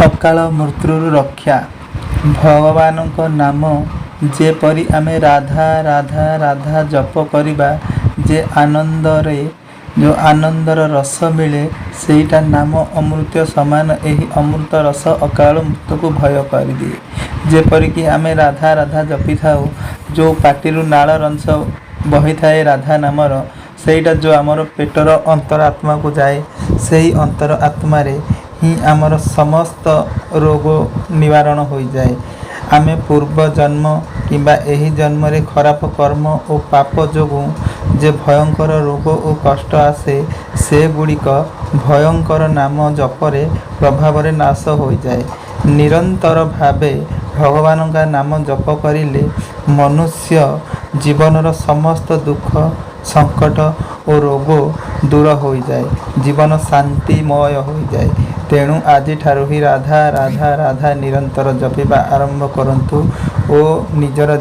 ଅକାଳ ମୃତ୍ୟୁରୁ ରକ୍ଷା। ଭଗବାନଙ୍କ ନାମ ଯେପରି ଆମେ ରାଧା ରାଧା ରାଧା ଜପ କରିବା, ଯେ ଆନନ୍ଦରେ ଯେଉଁ ଆନନ୍ଦର ରସ ମିଳେ, ସେଇଟା ନାମ ଅମୃତ ସମାନ। ଏହି ଅମୃତ ରସ ଅକାଳ ମୃତ୍ୟୁକୁ ଭୟ କରିଦିଏ। ଯେପରିକି ଆମେ ରାଧା ରାଧା ଜପିଥାଉ, ଯେଉଁ ପାଟିରୁ ନାଳ ରସ ବହିଥାଏ ରାଧା ନାମର, ସେଇଟା ଯେଉଁ ଆମର ପେଟର ଅନ୍ତର ଆତ୍ମାକୁ ଯାଏ, ସେହି ଅନ୍ତର ଆତ୍ମାରେ ହିଁ ଆମର ସମସ୍ତ ରୋଗ ନିବାରଣ ହୋଇଯାଏ। ଆମେ ପୂର୍ବ ଜନ୍ମ କିମ୍ବା ଏହି ଜନ୍ମରେ ଖରାପ କର୍ମ ଓ ପାପ ଯୋଗୁଁ ଯେ ଭୟଙ୍କର ରୋଗ ଓ କଷ୍ଟ ଆସେ, ସେଗୁଡ଼ିକ ଭୟଙ୍କର ନାମ ଜପରେ ପ୍ରଭାବରେ ନାଶ ହୋଇଯାଏ। ନିରନ୍ତର ଭାବେ ଭଗବାନଙ୍କ ନାମ ଜପ କରିଲେ ମନୁଷ୍ୟ ଜୀବନର ସମସ୍ତ ଦୁଃଖ, ସଙ୍କଟ ଓ ରୋଗ ଦୂର ହୋଇଯାଏ, ଜୀବନ ଶାନ୍ତିମୟ ହୋଇଯାଏ। ତେଣୁ ଆଜିଠାରୁ ହିଁ ରାଧା ରାଧା ରାଧା ନିରନ୍ତର ଜପିବା ଆରମ୍ଭ କରନ୍ତୁ ଓ ନିଜର